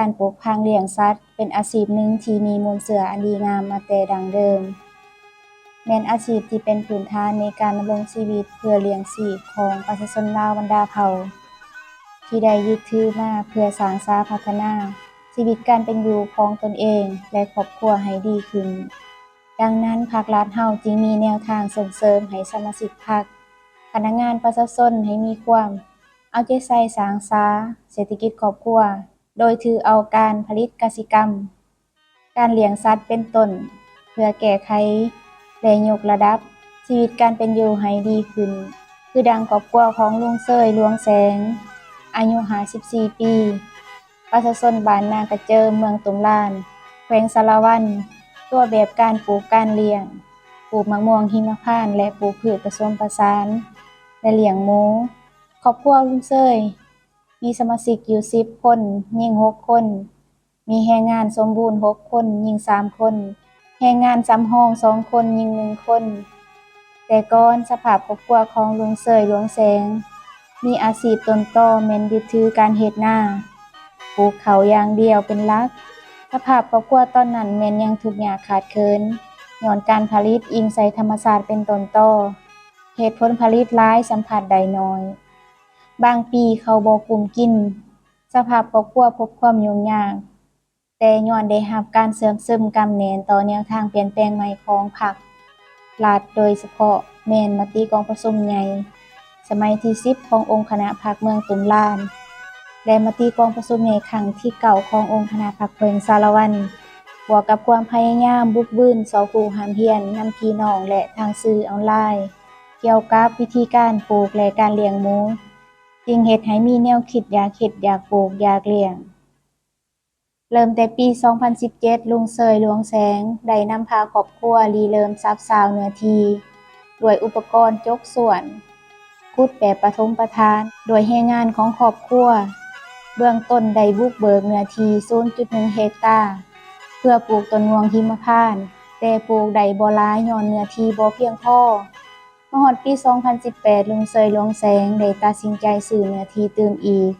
ການປູກຝັງລ້ຽງສັດເປັນອາຊີບໜຶ່ງທີ່ມີມູນເຊື້ອອັນດີງາມມາແຕ່ດັ້ງເດີມ, ແມ່ນອາຊີບທີ່ເປັນພື້ນຖານໃນການດຳລົງຊີວິດເພື່ອລ້ຽງຊີບຂອງປະຊາຊົນລາວບັນດາເຜົ່າ ທີ່ໄດ້ຍຶດຖືມາເພື່ອສ້າງສາພັດທະນາຊີວິດການເປັນຢູ່ຂອງຕົນເອງ ແລະ ຄອບຄົວໃຫ້ດີຂຶ້ນ. ດັ່ງນັ້ນ, ພັກລັດເຮົາຈຶ່ງມີແນວທາງສົ່ງເສີມໃຫ້ສະມາຊິກພັກ, ພະນັກງານ, ປະຊາຊົນໃຫ້ມີຄວາມເອົາໃຈໃສ່ສ້າງສາເສດຖະກິດຄອບຄົວ ໂດຍຖືເອົາການຜະລິດກະສິກຳ, ການລ້ຽງສັດເປັນຕົ້ນ ເພື່ອແກ້ໄຂ ແລະ ຍົກລະດັບຊີວິດການເປັນຢູ່ໃຫ້ດີຂຶ້ນ, ຄືດັ່ງຄອບຄົວຂອງລຸງເຊີຍ ຫຼວງແສງ ອາຍຸຫ້າສິບສີ່ປີ, ປະຊາຊົນບ້ານນາກະເຈີມ ເມືອງຕຸ້ມລານ ແຂວງສາລະວັນ, ຕົວແບບການປູກການລ້ຽງ, ປູກໝາກມ່ວງຫິມະພານ ແລະ ປູກພືດປະສົມປະສານ ແລະ ລ້ຽງໝູ. ຄອບຄົວລຸງເຊີຍ ມີສະມາຊິກຢູ່ສິບຄົນ, ຍິງຫົກຄົນ, ມີແຮງງານສົມບູນຫົກຄົນ, ຍິງສາມຄົນ, ແຮງງານສຳຮອງສອງຄົນ, ຍິງໜຶ່ງຄົນ. ແຕ່ກ່ອນ, ສະພາບຄອບຄົວຂອງລຸງເຊີຍ ຫຼວງແສງ ມີອາຊີບຕົ້ນຕໍແມ່ນຍຶດຖືການເຮັດນາ, ປູກເຂົ້າຢ່າງດຽວເປັນຫຼັກ. ສະພາບຄອບຄົວຕອນນັ້ນແມ່ນຍັງທຸກຍາກຂາດເຂີນ ຍ້ອນການຜະລິດອີງໃສ່ທຳມະຊາດເປັນຕົ້ນຕໍ, ເຮັດຜົນຜະລິດຫຼາຍສຳຜັດໄດ້ໜ້ອຍ. ບາງປີເຂົ້າບໍ່ກຸ້ມກິນ, ສະພາບຄອບຄົວພົບຄວາມຫຍຸ້ງຍາກ, ແຕ່ຍ້ອນໄດ້ຮັບການເຊື່ອມຊຶມກຳແໜ້ນຕໍ່ແນວທາງປ່ຽນແປງໃໝ່ຂອງພັກລັດ, ໂດຍສະເພາະແມ່ນມະຕິກອງປະຊຸມໃຫຍ່ສະໄໝທີສິບຂອງອົງຄະນະພັກເມືອງຕຸ້ມລານ ແລະ ມະຕິກອງປະຊຸມໃຫຍ່ຄັ້ງທີເກົ້າຂອງອົງຄະນະພັກແຂວງສາລະວັນ, ບວກກັບຄວາມພະຍາຍາມບຸກບືນຊອກຮູ້ຮ່ຳຮຽນນຳພີ່ນ້ອງ ແລະ ທາງສື່ອອນລາຍ ກ່ຽວກັບວິທີການປູກ ແລະ ການລ້ຽງໝູ, ຈຶ່ງເຮັດໃຫ້ມີແນວຄິດຢາກເຮັດ, ຢາກປູກ, ຢາກລ້ຽງ. ເລີ່ມແຕ່ປີສອງພັນສິບເຈັດ ລຸງເຊີຍ ຫຼວງແສງ ໄດ້ນຳພາຄອບຄົວລິເລີ່ມສັບຊາວເນື້ອທີ່ດ້ວຍອຸປະກອນຈົກສວນ, ຂຸດແບບປະຖົມປະຖານດ້ວຍແຮງງານຂອງຄອບຄົວ. ເບື້ອງຕົ້ນໄດ້ບຸກເບີກເນື້ອທີ່ສູນຈຸດໜຶ່ງເຮັກຕາ ເພື່ອປູກຕົ້ນມ່ວງຫິມະພານ, ແຕ່ປູກໄດ້ບໍ່ຫຼາຍຍ້ອນເນື້ອທີ່ບໍ່ພຽງພໍ. ມາຮອດປີສອງພັນສິບແປດ ລຸງເຊີຍ ຫຼວງແສງ ໄດ້ຕັດສິນໃຈຊື້ເນື້ອທີ່ຕື່ມອີກ,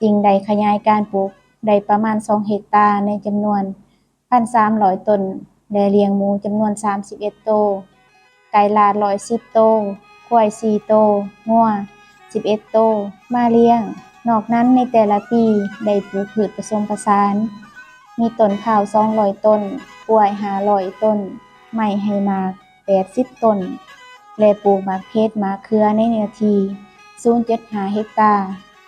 ຈຶ່ງໄດ້ຂະຫຍາຍການປູກໄດ້ປະມານສອງເຮັກຕາ ໃນຈຳນວນພັນສາມຮ້ອຍຕົ້ນ ແລະ ລ້ຽງໝູຈຳນວນສາມສິບເອັດໂຕ, ໄກ່ລາດຮ້ອຍສິບໂຕ, ຄວາຍສີ່ໂຕ, ງົວສິບເອັດໂຕມາລ້ຽງ. ນອກນັ້ນໃນແຕ່ລະປີໄດ້ປູກພືດປະສົມປະສານ, ມີຕົ້ນພ້າວສອງຮ້ອຍຕົ້ນ, ກ້ວຍຫ້າຮ້ອຍຕົ້ນ, ໄມ້ໃຫ້ໝາກແປດສິບຕົ້ນ ແລະ ປູກໝາກເຜັດ, ໝາກເຂືອໃນເນື້ອທີ່ສູນເຈັດຫ້າເຮັກຕາ,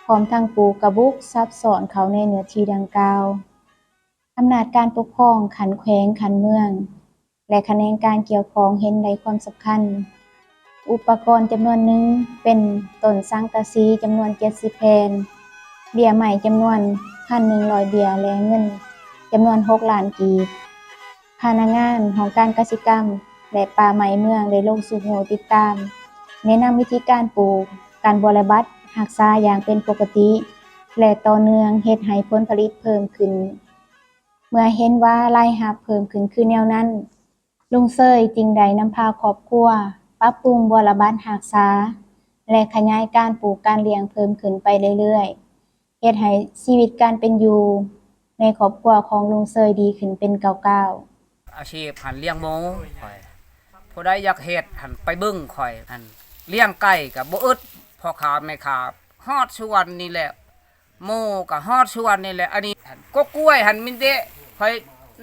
ພ້ອມທັງປູກກະບຸກສັບຊ້ອນເຂົ້າໃນເນື້ອທີ່ດັ່ງກ່າວ. ອຳນາດການປົກຄອງຂັ້ນແຂວງ, ຂັ້ນເມືອງ ແລະ ຂະແໜງການກ່ຽວຂ້ອງເຫັນໄດ້ຄວາມສຳຄັນ. ອຸປະກອນຈຳນວນໜຶ່ງເປັນຕົ້ນສັງກະສີຈຳນວນເຈັດສິບແຜ່ນ, ເບ້ຍໄມ້ຈຳນວນພັນໜຶ່ງຮ້ອຍເບ້ຍ ແລະ ເງິນຈຳນວນຫົກລ້ານກີບ. ພະນັກງານຫ້ອງການກະສິກຳ ແລະ ປ່າໄມ້ເມືອງໄດ້ລົງຊຸກຍູ້ຕິດຕາມ, ແນະນຳວິທີການປູກ, ການບົວລະບັດຮັກສາຢ່າງເປັນປົກກະຕິ ແລະ ຕໍ່ເນື່ອງ, ເຮັດໃຫ້ຜົນຜະລິດເພີ່ມຂຶ້ນ. ເມື່ອເຫັນວ່າລາຍຮັບເພີ່ມຂຶ້ນຄືແນວນັ້ນ, ລຸງເຊີຍຈຶ່ງໄດ້ນຳພາຄອບຄົວປັບປຸງບົວລະບັດຮັກສາ ແລະ ຂະຫຍາຍການປູກການລ້ຽງເພີ່ມຂຶ້ນໄປເລື້ອຍໆ, ເຮັດໃຫ້ຊີວິດການເປັນຢູ່ໃນຄອບຄົວຂອງລຸງເຊີຍດີຂຶ້ນເປັນກ້າວໆ. ອາຊີບຫັ້ນລ້ຽງໝູຂ້ອຍ, ຜູ້ໃດຢາກເຮັດຫັ້ນໄປເບິ່ງຂ້ອຍ, ຫັ້ນລ້ຽງໄກ່ກໍບໍ່ອຶດ, ພໍ່ຄ້າແມ່ຄ້າຮອດສວນນີ້ແຫຼະ, ໝູກໍຮອດສວນນີ້ແຫຼະ. ອັນນີ້ຫັ້ນ ກົກກ້ວຍຫັ້ນມີແຕ່ຂ້ອຍ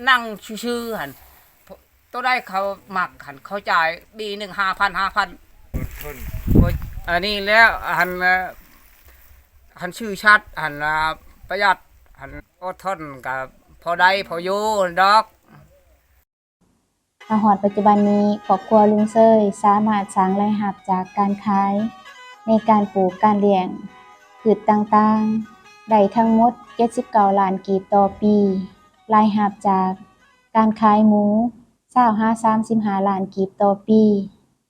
ນັ່ງຊື່ໆຫັ້ນ, ໂຕໃດເຂົາມັກຫັ້ນ ເຂົາຈ່າຍປີໜຶ່ງຫ້າພັນ ຫ້າພັນ. ອັນນີ້ແຫຼະ ຫັ້ນ ຫັ້ນຊື່ສັດຫັ້ນ ປະຢັດຫັ້ນ ອົດທົນກໍພໍໄດ້ພໍຢູ່ດອກ. ມາຮອດປັດຈຸບັນນີ້, ຄອບຄົວລຸງເຊີຍສາມາດສ້າງລາຍຮັບຈາກການຂາຍ ໃນການປູກການລ້ຽງພືດຕ່າງໆ ໄດ້ທັງໝົດເຈັດສິບເກົ້າລ້ານກີບຕໍ່ປີ, ລາຍຮັບຈາກການຂາຍໝູ ຊາວຫາສາມສິບຫ້າລ້ານກີບຕໍ່ປີ,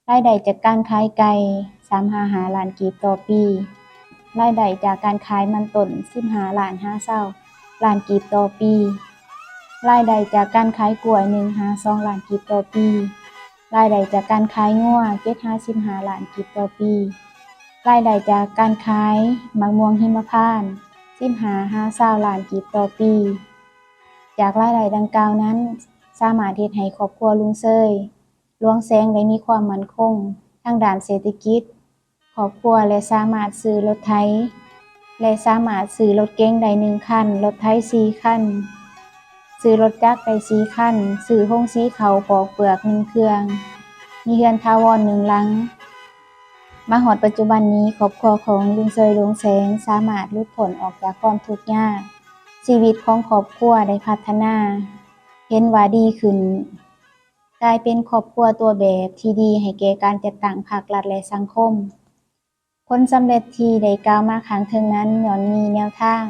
ລາຍໄດ້ຈາກການຂາຍໄກ່ ສາມຫາຫ້າລ້ານກີບຕໍ່ປີ, ລາຍໄດ້ຈາກການຂາຍມັນຕົ້ນ ສິບຫ້າລ້ານຫາຊາວລ້ານກີບຕໍ່ປີ, ລາຍໄດ້ຈາກການຂາຍກ້ວຍ ໜຶ່ງຫາສອງລ້ານກີບຕໍ່ປີ, ລາຍໄດ້ຈາກການຂາຍງົວ ເຈັດຫາສິບຫ້າລ້ານກີບຕໍ່ປີ, ລາຍໄດ້ຈາກການຂາຍໝາກມ່ວງຫິມະພານ ສິບຫ້າຫາຊາວລ້ານກີບຕໍ່ປີ. ຈາກລາຍໄດ້ດັ່ງກ່າວນັ້ນ ສາມາດເຮັດໃຫ້ຄອບຄົວລຸງເຊີຍ ຫຼວງແສງ ໄດ້ມີຄວາມໝັ້ນຄົງທາງດ້ານເສດຖະກິດ, ຄອບຄົວ ແລະ ສາມາດຊື້ລົດໄຖ ແລະ ສາມາດຊື້ລົດເກັງໄດ້ໜຶ່ງຄັນ, ລົດໄຖສີ່ຄັນ, ຊື້ລົດຈັກໄດ້ສີ່ຄັນ, ຊື້ໂຮງສີເຂົ້າປອກເປືອກໜຶ່ງເຄື່ອງ, ມີເຮືອນຖາວອນໜຶ່ງຫຼັງ. ມາຮອດປັດຈຸບັນນີ້, ຄອບຄົວຂອງລຸງເຊີຍ ຫຼວງແສງ ສາມາດຫຼຸດພົ້ນອອກຈາກຄວາມທຸກຍາກ, ຊີວິດຂອງຄອບຄົວໄດ້ພັດທະນາ ເຫັນວ່າດີຂຶ້ນ, ກາຍເປັນຄອບຄົວຕົວແບບທີ່ດີໃຫ້ແກ່ການຈັດຕັ້ງພັກລັດ ແລະ ສັງຄົມ. ຜົນສຳເລັດທີ່ໄດ້ກ່າວມາຂ້າງເທິງນັ້ນ ຍ້ອນມີແນວທາງ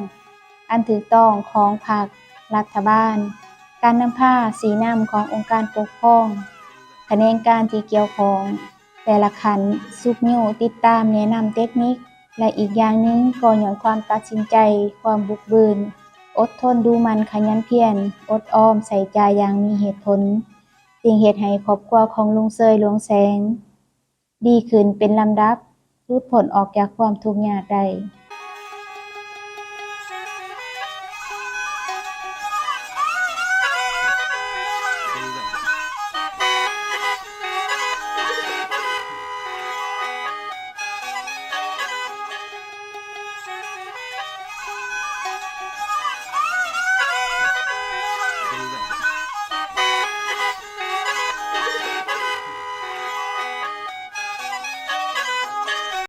ອັນຖືກຕ້ອງຂອງພັກ, ລັດຖະບານ, ການນຳພາ, ຊີ້ນຳຂອງອົງການປົກຄອງ, ຂະແໜງການທີ່ກ່ຽວຂ້ອງແຕ່ລະຂັ້ນ ຊຸກຍູ້ຕິດຕາມແນະນຳເຕັກນິກ ແລະ ອີກຢ່າງໜຶ່ງກໍຍ້ອນຄວາມຕັດສິນໃຈ, ຄວາມບຸກບືນ, ອົດທົນ, ດຸໝັ່ນ, ຂະຫຍັນພຽນ, ອົດອອມ, ໃຊ້ຈ່າຍຢ່າງມີເຫດຜົນ, ຈຶ່ງເຮັດໃຫ້ຄອບຄົວຂອງລຸງເຊີຍ ຫຼວງແສງ ດີຂຶ້ນເປັນລຳດັບ, ຫຼຸດພົ້ນອອກຈາກຄວາມທຸກຍາກໄດ້.